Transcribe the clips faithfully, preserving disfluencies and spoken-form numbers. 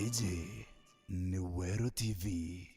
Iji ni Weru T V.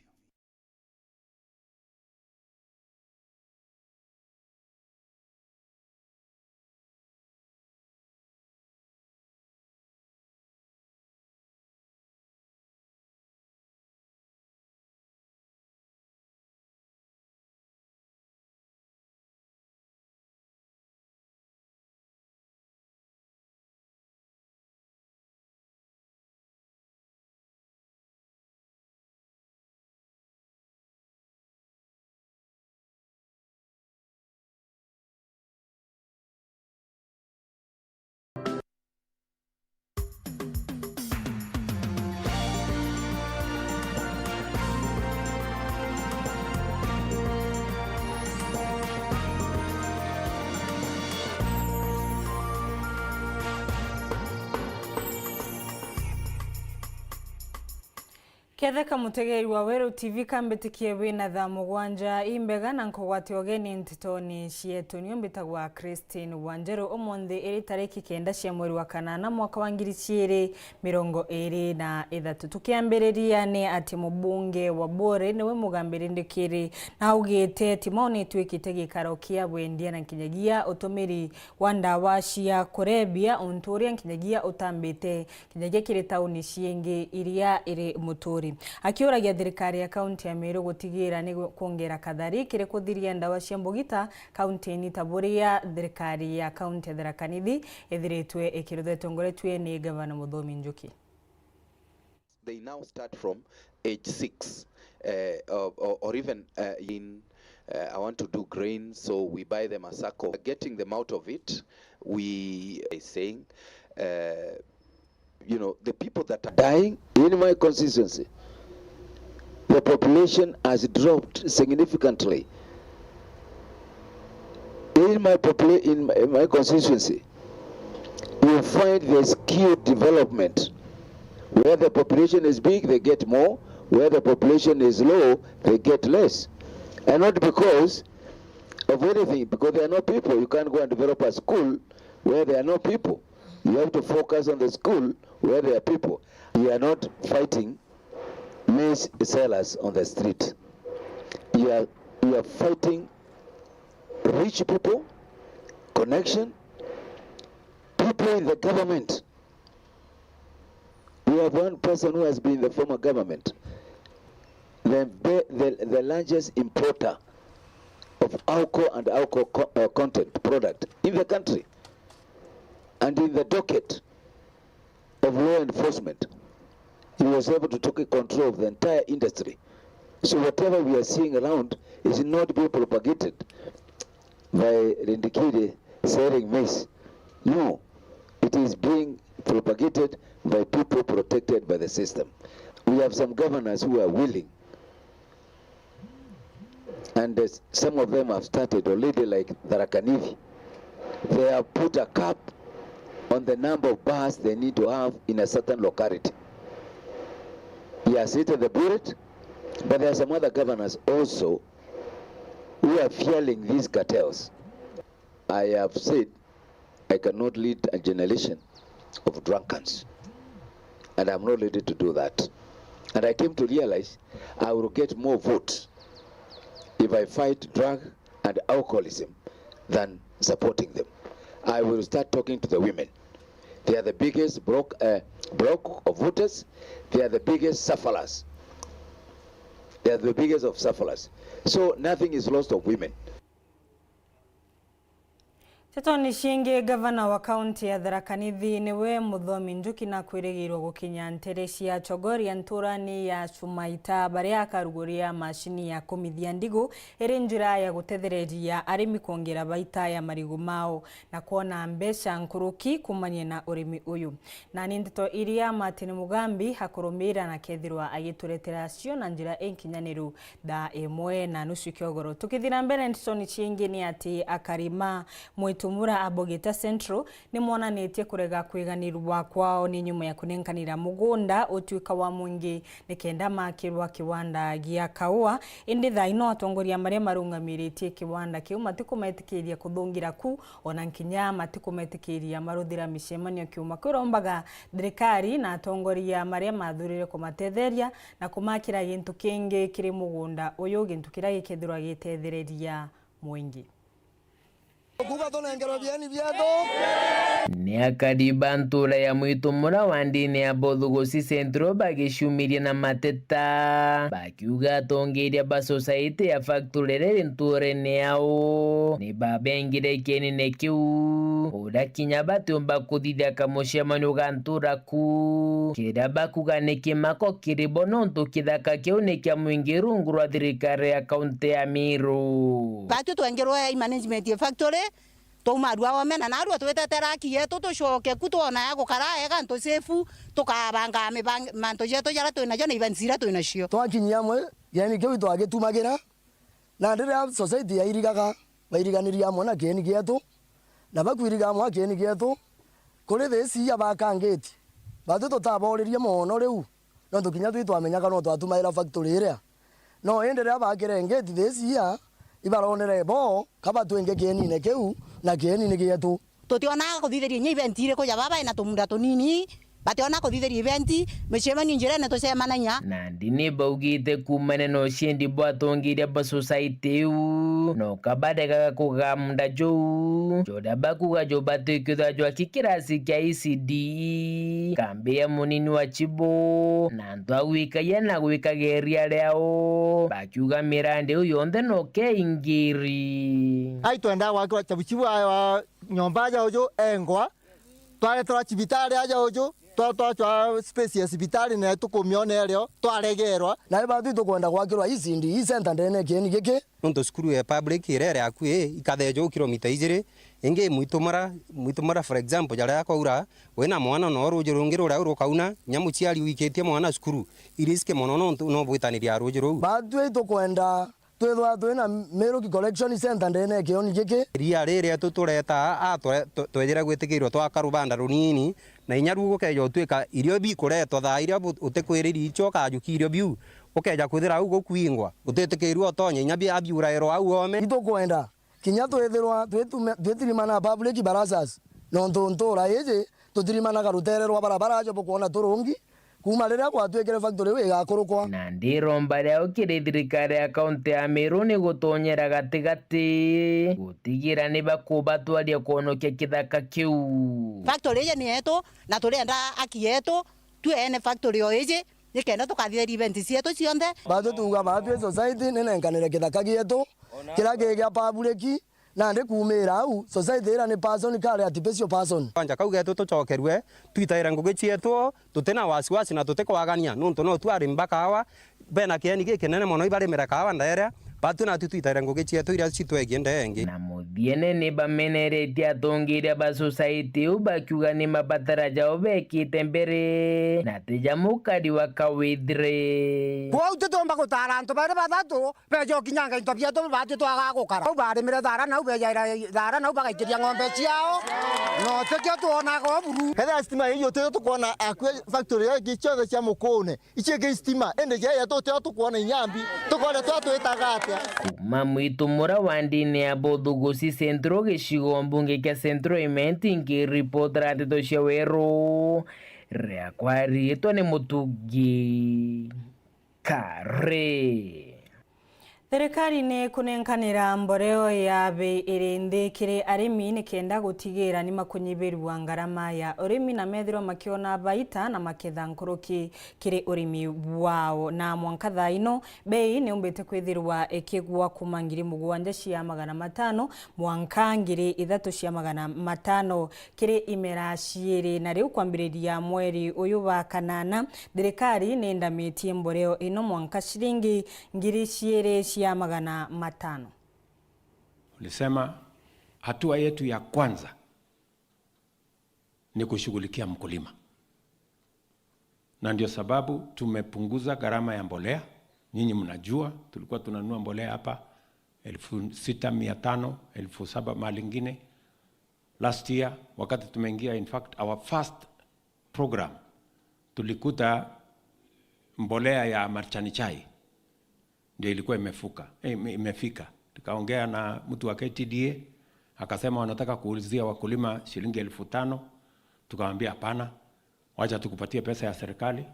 Ketheka mutegeri wa Weru T V, kambitikie wina thaa mugwanja imbega na nkugwate ugeni ntetoni cietu. Nio mbitagwa Christine Wanjeru. Umunthi iri tariki kenda cia mweri wa kanana mwaka wa ngiri ciiri mirongo iri na ithatu. Tukiambiriria ni ati mubunge wa Bore niwe mugambiri ndikiri na augite ati mao ni itwikite gikaro kia wendia na nkinyagia utumiri wa ndawa cia kurebia, untu uria nkinyagia utambite nkinyagia kiri tauni ciingi iria iri muturi. Akiuragia thirikari ya kaunti ya Meru gutigira ni kwongera kathari kiri kuthiria ndawa cia mbugita kaunti-ini ta buria thirikari ya kaunti ya Tharaka Nithi ithiritwe ikirutha itongoretue ni Gavana Muthomi Njuki. They now start from age six, uh, or, or, or even, uh, in, uh, I want to do grain, so we buy them a sack of, getting them out of it. We is saying, uh, you know, the people that are dying in my constituency, the population has dropped significantly. In my popula-, in my, my constituency, you find there's skewed development. Where the population is big, they get more. Where the population is low, they get less. And not because of anything, because there are no people. You can't go and develop a school where there are no people. You have to focus on the school where there are people. You are not fighting maize sellers on the street. You are, you are fighting rich people, connection, people in the government. We have one person who has been in the former government, the, be-, the, the largest importer of alcohol and alcohol co-, uh, content product in the country and in the docket of law enforcement. He was able to take control of the entire industry. So whatever we are seeing around is not being propagated by Rindikiri selling maize. No, it is being propagated by people protected by the system. We have some governors who are willing, and, uh, some of them have started already, like Tharaka Nithi. They have put a cap on the number of bars they need to have in a certain locality. He has hit the bullet, but there are some other governors also who are fueling these cartels. I have said I cannot lead a generation of drunkards, and I'm not ready to do that. And I came to realize I will get more votes if I fight drug and alcoholism than supporting them. I will start talking to the women. They are the biggest bloc, uh, bloc of voters. They are the biggest sufferers. They are the biggest of sufferers. So nothing is lost of women. Ntetoni ciingi, gavana wa kaunti ya Tharaka Nithi niwe Muthomi Njuki na kwirigirwa gukinya ntere cia Chogoria nturani ya Chumaita, baria akaruguria macini ya kumithia ndigu, iri njira ya gutethereria arimi kwongera baita ya marigu mao na kwona mbeca nkuruki kumania na urimi uyu. Nani ndeto iria Martin Mugambi akurumira na kethirwa agituretera cio na njira inkinyaniru thaa imwe na nusu kiogoro. Tukithira mbere, ntetoni ciingi ni ati akari ma mwitu Tumura a Bogita Central ni monanitie kurega kwiganirwa kwao ni nyuma ya kunenkanira mugunda utuika wa mwingi nikenda makirwa kiwanda gia kaua. Indi thaa ino atongoria maria marungamiritie kiwanda kiu matikumetikiria kuthungira ku, ona nkinya matikumetikiria maruthira micemanio kiuma. Kwirombaga thirikari na atongoria maria mathurire kumatetheria na kumakira gintu kingi kiri mugunda uyu, gintu kiria gikethirwa gitethereria mwingi. Kuga tunengerwe bieni bietu. Ni akari ba ntura ya Mwitumura wa ndini ya Bothugusi Central bagiciumirie na mateta, bakiuga atongeria ba society ya factory riri nturene yao ni babengire kienine kiu, uria kinya batiumba kuthithia kamucemanio ga ntura ku, kiria bakuga ni kimako kiri bo nontu kithaka kiu ni kia mwingi rungu rwa thirikari ya kaunti ya Meru. Batwi twengerwe i management ya factory, twauma arua ome na narua twitetera aki yetu tucoke ku twona ya gukara ega ntu safe, tukabanga mibang-, mantu jetu jaria twinajo na events iria twinacio. Twakinyia amwe, yani kiu twagitumagira, na riria society yairigaga, bairiganirie amwe na kieni gietu, na bakwiriga amwe na kieni gietu, kuri thii cia baka ngiti, batwi tutabooririe mono riu, nontu kinya twi twamenyaga no twatumaira factory iria. No indi riria bakire ngiti thii cia, ibaronere bo ka batwinge kienine kiu, na kieni ni gietu. Tutionaga kuthithiria inya event iriku ja baba ena tumunda tunini, bationa kuthithiria event, micemanio njirene tucemanagia. Nandi ni baugite kuumania na ucindi bwa atongeria ba society iu, no kabaregaga kugaa munda juu, juria bakuga jubatikithwa jwaki kirasi kia E C D E, kambi ya munini wa Chibo, na antu a gwikagia na gwikaga iria riao, bakiuga mirandi iu yonthe no keingiri. Ai twenda gwakirwa chabuchibu ayo nyomba aja uju engwa, twareterwa cibitari aja uju, twa-, twachwa space ya cibitari na tukumiona irio, twaregerwa. Na ibatwi tukwenda gwakirwa E C D E center ndene ya kieni giki. Nontu cukuru ya public iria iri akui, ikathejwa kilomita ijiri, ingi Mwitumura, Mwitumura for example, jaria kwaura, wina mwana no ruuji rungi ruria rukauna, kinya muciari wikitie mwana cukuru, i risk mono nontu no bwitaniria ruuji ruu. Batwi tukwenda twithwa twina Meru Collection Center ndene ya kioni giki. Iria riri rietu turetaa, a, twe-, twe-, twejire gwitikirwa twaka rubanda runini, na inya ruu gukeja utwika irio bikuretwa thaa iria bu-, utikwiririe icio ukajukia irio biu, ukeja kwithira au gukwingwa, utitikirua utonye inya bia biurairwa au ome. Itukwenda kinya twithirwa twitume-, twitirimana public barazas, nontu ntura iji tutirimanaga rutere rwa barabara aja bukwona turungi, kuuma riria gwatwikire factory iu igakurukwa. Na ndiromba riao kiri thirikari ya kaunti ya Meru ni gutonyera gatigati gutigira ni bakubatwaria kwonokia kithaka kiu. Factory iji ni yetu, na turienda haki yetu, twi ene factory o iji, nikenda tukathithiria event cietu cionthe. Batwi tuuga batwi society ninenkanire kithaka gietu kiria gi gia public, nandi kuumira au, society iria ni person kari at special person. Kwanja kau getu tucokerue, twitaire ngugi cietu, tutina wasiwasi na tutikwagania, nontu no tu arimi ba kawa, bena kieni gikinene mono ibarimire kawa ndeere, batwi natwi twitaire ngugi cietu iria citwegie ndee ingi. Na muthiene ni bameneretie atongeria ba society iu bakiuga ni mabatara jao bekite mbere, na ti ja mukari wa kawithire. Kwou tutiumba gutara antu bari bathatu, beja ukinyanga into bietu batwi twaga gukara. Bau barimire thara nau, bejaira thara nau, bagaikiria ng'ombe ciao. No tikio twonaga o buru. Kethira stima iyo tio tukwona akui factory ingi ciothe cia Mukune, icio ingi stima, indi ja yetu tio tukwona inyambi, tukwona twa twitaga atia? Kuuma Mwitumura wa ndini ya Bothugusi Central gicigo mbunge kia Central Imenti, nkiripotera ndeto cia Weru, riakwa riitwa ni Mutugi Kare. Thirikari ni kunenkanira mboreo ya bei iri nthi kiri arimi nikenda gutigira ni makunyibirua ngarama ya urimi na methirwa makiona baita na maketha nkuruki kiri urimi bwao. Na mwanka thaa ino, bei ni yumbite kwithirwa ikigwa kuuma ngiri mugwanja cia magana matano mwanka ngiri ithatu cia magana matano kiri imera ciiri, na riu kwambiriria mweri uyu wa kanana, thirikari ni indamitie mboreo ino mwanka ciringi ngiri ciiri cia magana matano. Ulisema hatua yetu ya kwanza ni kushughulikia mkulima. Na ndio sababu tumepunguza gharama ya mbolea. Nyinyi mnajua, tulikuwa tunanunua mbolea hapa elfu sita mia tano, elfu saba mahali ingine. Last year, wakati tumeingia, in fact, our first program, tulikuta mbolea ya majani chai ndio ilikuwa imefuka, eh, ime-, imefika. Tukaongea na mtu wa K T D A, akasema wanataka kuuzia wakulima shilingi elfu tano. Tukamwambia, "Hapana, wacha tukupatie pesa ya serikali,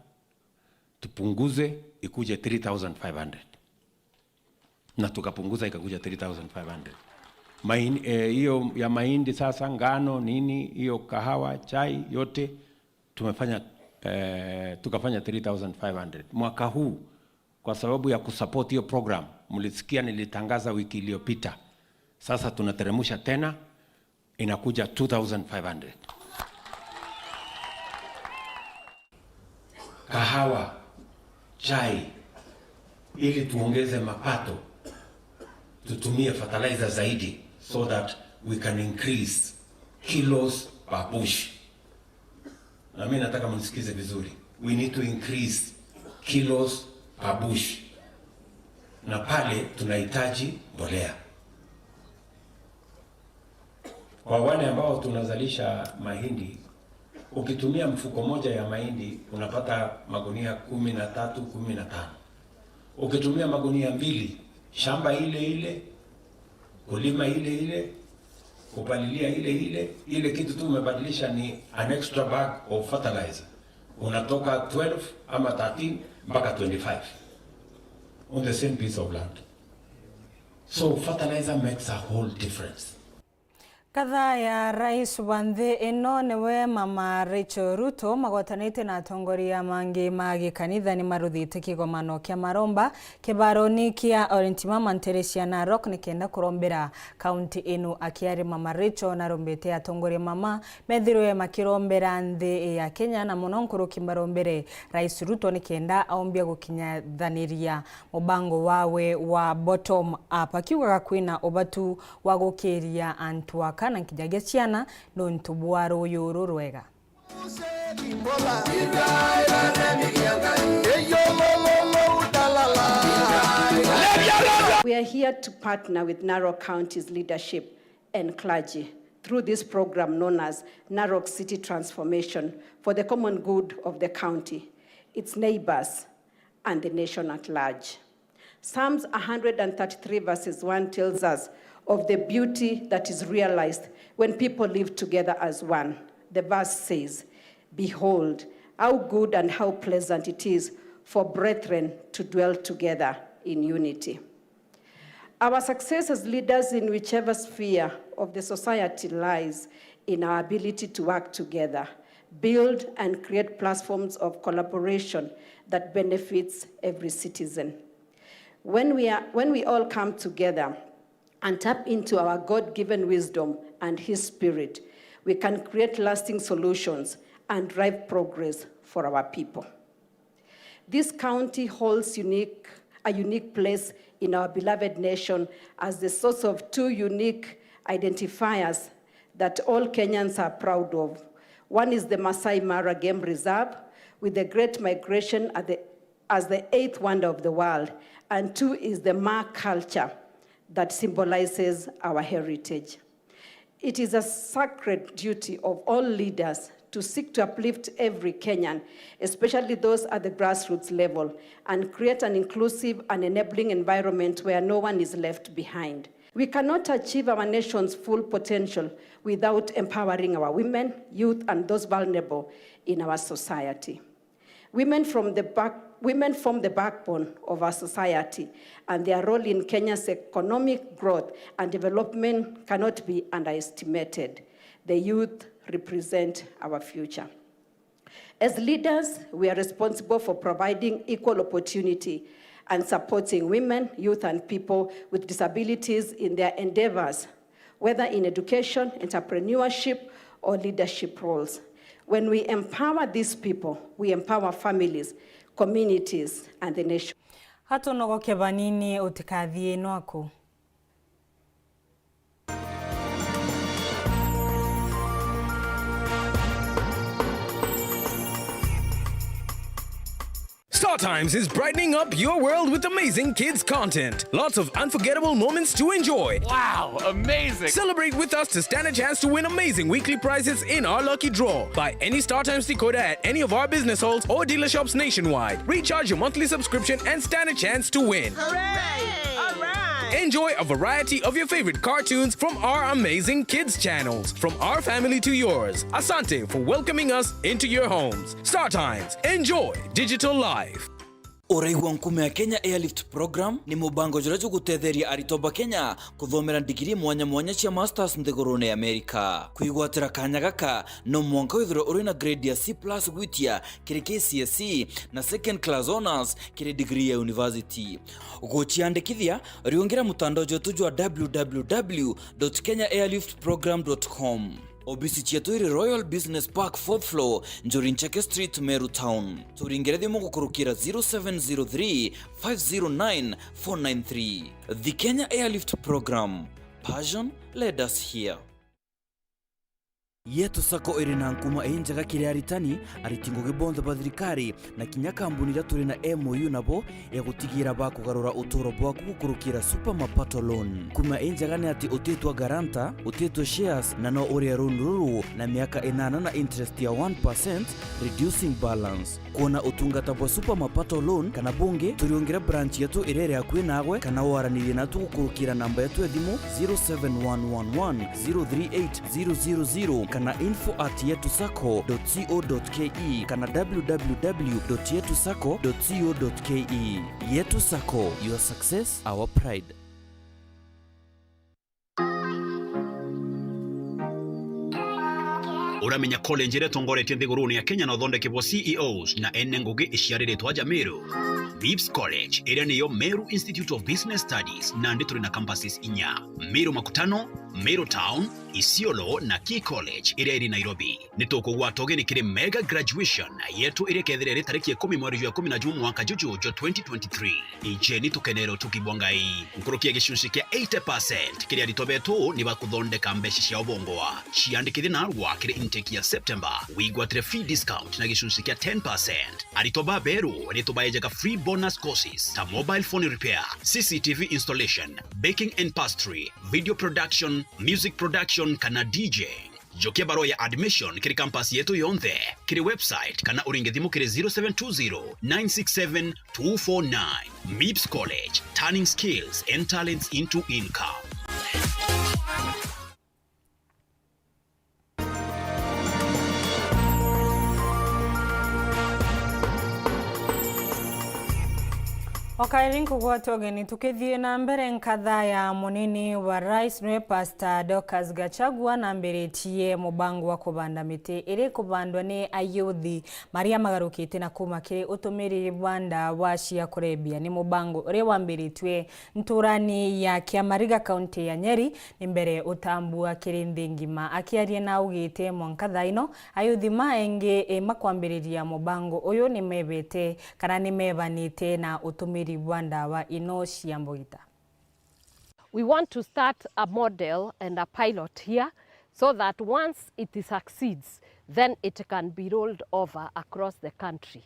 tupunguze ikuje three thousand five hundred." Na tukapunguza ikakuja three thousand five hundred. Main-, eh, hiyo ya mahindi sasa, ngano, nini, hiyo kahawa, chai, yote tumefanya, eh, tukafanya three thousand five hundred. Mwaka huu, kwa sababu ya kusupport hiyo program, mlisikia nilitangaza wiki iliyopita, sasa tunateremusha tena, inakuja two thousand five hundred. Kahawa, chai, ili tuongeze mapato, tutumie fertilizer zaidi so that we can increase kilos per bush. Na mimi nataka mnisikize vizuri. We need to increase kilos per bush. Na pale tunahitaji mbolea. Kwa wale ambao tunazalisha mahindi, ukitumia mfuko moja ya mahindi, unapata magunia kumi na tatu, kumi na tano. Ukitumia magunia mbili, shamba ile ile, kulima ile ile, kupalilia ile ile, ile kitu tu umebadilisha ni an extra bag of fertilizer. Unatoka twelve ama thirteen mpaka twenty-five on the same piece of land. So fertilizer makes a whole difference. Kadhaa ya rais wa nthi ino niwe Mama Rachel Ruto magwatanite na atongoria mangi ma gikanitha ni maruthite kigomano kia maromba kibaroni kia Orient Mama ntere cia Narok nikenda kurombera kaunti ino. Akiari Mama Rachel narombete atongoria mama methirwe makirombera nthi ya Kenya na muno nkuruki marombere Rais Ruto nikenda aumbia gukinyithaniria mubango wawe wa bottom up, akiugaga kwina ubatu wa gukiria antu aka na nkinyagia ciana nontu bwa ruuyu uru rwega. We are here to partner with Narok County's leadership and clergy through this program known as Narok City Transformation for the common good of the county, its neighbours, and the nation at large. Psalms a hundred and thirty-three verses one tells us of the beauty that is realized when people live together as one. The verse says, "Behold, how good and how pleasant it is for brethren to dwell together in unity." Our success as leaders in whichever sphere of the society lies in our ability to work together, build and create platforms of collaboration that benefits every citizen. When we are, when we all come together and tap into our God-given wisdom and His Spirit, we can create lasting solutions and drive progress for our people. This county holds unique, a unique place in our beloved nation as the source of two unique identifiers that all Kenyans are proud of. One is the Masai Mara Game Reserve, with the Great Migration at the, as the eighth wonder of the world, and two is the Maa culture that symbolizes our heritage. It is a sacred duty of all leaders to seek to uplift every Kenyan, especially those at the grassroots level, and create an inclusive and enabling environment where no one is left behind. We cannot achieve our nation's full potential without empowering our women, youth, and those vulnerable in our society. Women from the back, women form the backbone of our society, and their role in Kenya's economic growth and development cannot be underestimated. The youth represent our future. As leaders, we are responsible for providing equal opportunity and supporting women, youth, and people with disabilities in their endeavors, whether in education, entrepreneurship, or leadership roles. When we empower these people, we empower families, communities, and the nation. Atunogoke banini utikathie nwaku. Star Times is brightening up your world with amazing kids content. Lots of unforgettable moments to enjoy. Wow, amazing! Celebrate with us to stand a chance to win amazing weekly prizes in our lucky draw. Buy any Star Times decoder at any of our business halls or dealer shops nationwide. Recharge your monthly subscription and stand a chance to win. Hooray! All right! Enjoy a variety of your favorite cartoons from our amazing kids channels. From our family to yours, asante for welcoming us into your homes. Star Times. Enjoy digital life. Uraigua Nkuma ya Kenya Airlift Program ni mubango juria jugutetheria aritwa ba Kenya kuthomera ndigiri mwanya mwanya cia masters nthigurune ya Amerika. Kwigwatira kanya gaka, no mwanka withirwe uri na grade ya C plus gwitia kiri K C S E na second class honours kiri degree ya university. Guciandikithia, riungira mutandao jwetu jwa w w w dot kenya airlift program dot com. Obisi cietu iri Royal Business Park, fourth floor, Njuri Ncheke Street, Meru Town. Turingire thimu gukurukira zero seven zero three, five zero nine, four nine three. The Kenya Airlift Program. Passion led us here. Yetu Sacco iri na nkuma injega kiri aritani, ariti ngugi bonthe ba thirikari, na kinya kambuni iria turi na M O U nabo ya gutigira bakugarura uturo bwaku gukurukira Super Mapato Loan. Nkuma injega ni ati utitwa guarantor, utitwa shares, na no urie loan ruru na miaka inana na interest ya one percent, reducing balance. Kwona utungata bwa Super Mapato Loan kana bungi, turiungire branch yetu iria iri akui naagwe, kana waranirie natu gukurukira namba yetu ya thimu zero seven one one one zero three eight zero zero zero kana info at yetu sacco dot co dot ke kana w w w dot yetu sacco dot co dot ke. Yetu Sacco, your success, our pride. Uramenya college iria itongoretie nthigurune ya Kenya na uthondeki bwa C E Os na ene ngugi iciariritwe aja Meru? Vips College, iria niyo Meru Institute of Business Studies, nandi turi na campuses inya: Meru Makutano, Meru Town, Isiolo na Key College iria iri Nairobi. Ni tukugwata ugeni kiri mega graduation yetu iria ikethira iri tariki ikumi mweri jwa ikumi na jumwe mwaka juju jwa twenty twenty-three. Ijeni tukenere utugi bwa Ngai. Nkuruki ya gicunci kia eighty percent kiri aritwa betu ni bakuthondeka mbeca cia ubongwa. Ciandikithie narua kiri intake ya September, wigwatire fee discount na gicunci kia ten percent. Aritwa baberu ni tubaejaga free bonus courses ta mobile phone repair, C C T V installation, baking and pastry, video production, music production kana D J. Njokia barua ya admission kiri campus yetu yonthe, kiri website kana uringe thimu kiri zero seven two zero nine six seven two four nine. Mips College, turning skills and talents into income. O kairi nkugwata ugeni, tukithii na mbere, nkatha ya munini wa rais niwe Pastor Dorcas Gachagua nambiritie mubango wa kubanda miti iri kubandwa ni ayuthi maria magarukite na kuma kiri utumiri bwa ndawa cia kurebia. Ni mubango uria wambiritue nturani ya Kiamariga, kaunti ya Nyeri, ni mbere utambua kiri nthi ngima. Akiaria na augite mwanka thaa ino, ayuthi maengi, e, makwambiriria mubango uyu ni mebete kana ni mebanite na utumiri bwa ndawa ino cia mbugita. We want to start a model and a pilot here so that once it succeeds, then it can be rolled over across the country.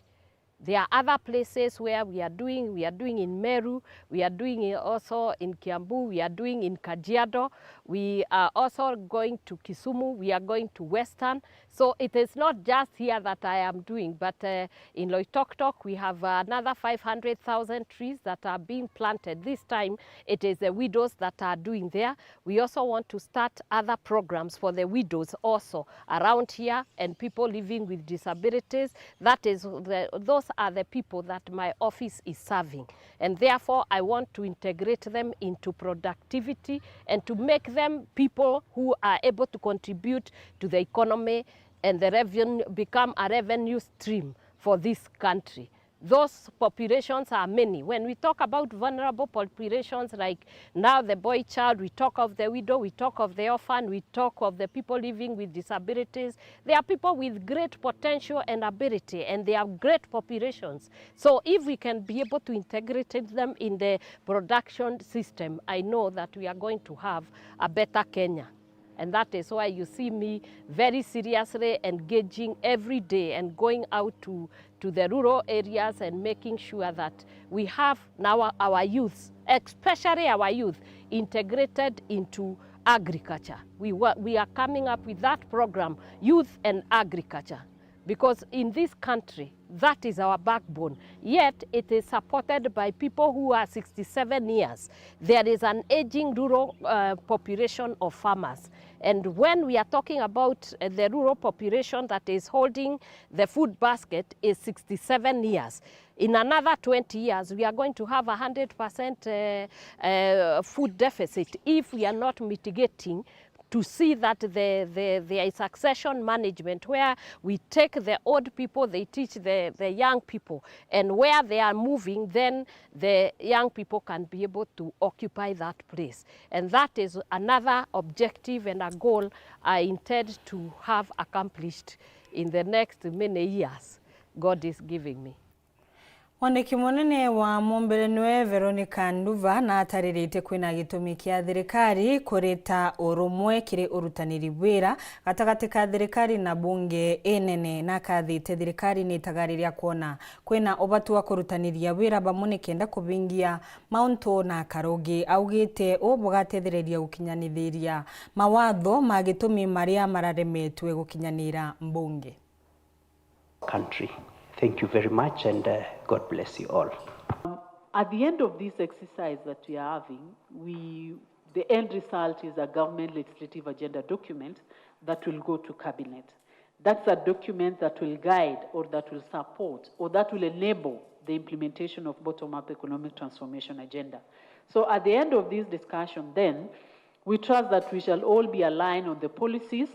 There are other places where we are doing, we are doing in Meru, we are doing it also in Kiambu, we are doing in Kajiado, we are also going to Kisumu, we are going to Western. So it is not just here that I am doing, but, uh, in Loitoktok we have another five hundred thousand trees that are being planted. This time it is the widows that are doing there. We also want to start other programs for the widows also around here and people living with disabilities. That is the, those are the people that my office is serving. And therefore, I want to integrate them into productivity and to make them people who are able to contribute to the economy and the revenue, become a revenue stream for this country. Those populations are many. When we talk about vulnerable populations like now the boy child, we talk of the widow, we talk of the orphan, we talk of the people living with disabilities. They are people with great potential and ability, and they have great populations. So if we can be able to integrate them in the production system, I know that we are going to have a better Kenya. And that is why you see me very seriously engaging every day and going out to to the rural areas and making sure that we have now our youths, especially our youth, integrated into agriculture. We, wa- we are coming up with that program, Youth and Agriculture, because in this country, that is our backbone. Yet it is supported by people who are sixty-seven years. There is an aging rural uh, population of farmers. And when we are talking about uh, the rural population that is holding the food basket is sixty-seven years. In another twenty years, we are going to have a hundred percent uh, uh, food deficit if we are not mitigating to see that the, the, there is succession management where we take the old people, they teach the, the young people, and where they are moving, then the young people can be able to occupy that place. And that is another objective and a goal I intend to have accomplished in the next many years God is giving me. Mwandiki munene wa Mumbere niwe Veronica Nduva na atariritie kwina gitumi kia thirikari kurita urumwe kiri urutaniri wira gatagati ka thirikari na bunge inene, na akathite thirikari ni itagariria kwona kwina ubati wa kurutaniria wira bamwe nikenda kubingia mauntu na akarugi. Augite uu bugatethereria gukinyanithiria mawatho ma gitumi maria mararemetwe gukinyanira mbunge. Country. Thank you very much and uh, God bless you all. At the end of this exercise that we are having, we, the end result is a government legislative agenda document that will go to cabinet. That's a document that will guide or that will support or that will enable the implementation of bottom-up economic transformation agenda. So at the end of this discussion then, we trust that we shall all be aligned on the policies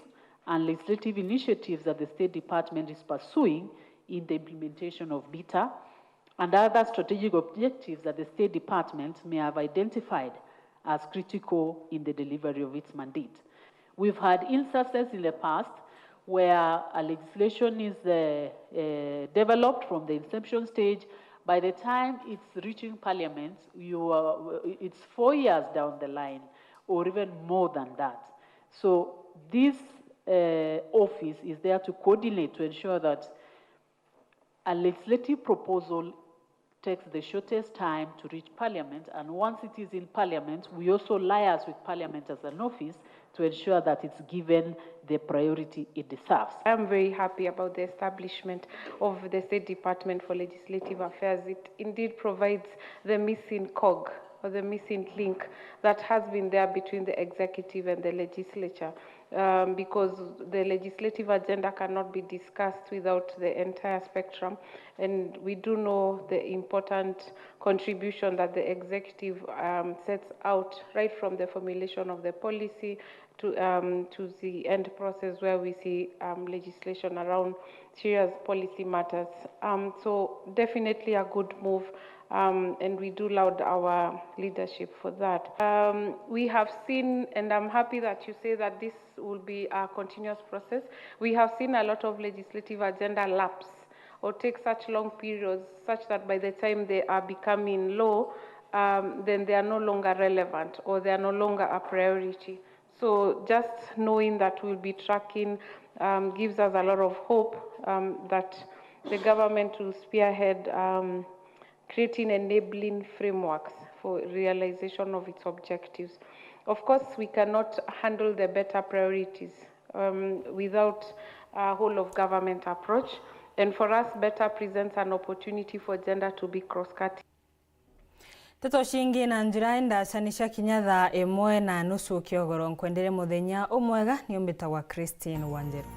and legislative initiatives that the State Department is pursuing in the implementation of beta and other strategic objectives that the State Department may have identified as critical in the delivery of its mandate. We've had instances in the past where a legislation is uh, uh, developed from the inception stage. By the time it's reaching Parliament, you are, it's four years down the line, or even more than that. So this uh, office is there to coordinate to ensure that a legislative proposal takes the shortest time to reach Parliament, and once it is in Parliament, we also liaise with Parliament as an office to ensure that it's given the priority it deserves. I am very happy about the establishment of the State Department for Legislative Affairs. It indeed provides the missing cog or the missing link that has been there between the executive and the legislature, um, because the legislative agenda cannot be discussed without the entire spectrum, and we do know the important contribution that the executive, um, sets out right from the formulation of the policy to, um, to the end process where we see, um, legislation around serious policy matters. Um, so definitely a good move, um, and we do laud our leadership for that. Um, we have seen, and I'm happy that you say that this will be a continuous process. We have seen a lot of legislative agenda lapse or take such long periods such that by the time they are becoming law, um, then they are no longer relevant or they are no longer a priority. So just knowing that we'll be tracking, um, gives us a lot of hope, um, that the government will spearhead, um, creating enabling frameworks for realization of its objectives. Of course, we cannot handle the beta priorities, um, without a whole of government approach. And for us, beta presents an opportunity for gender to be cross-cutting. Nteto cingi na njira indacanisha kinya thaa imwe na nusu kiogoro. Nkwendere muthenya umwega, ni umbitagwa Christine Wanjiru.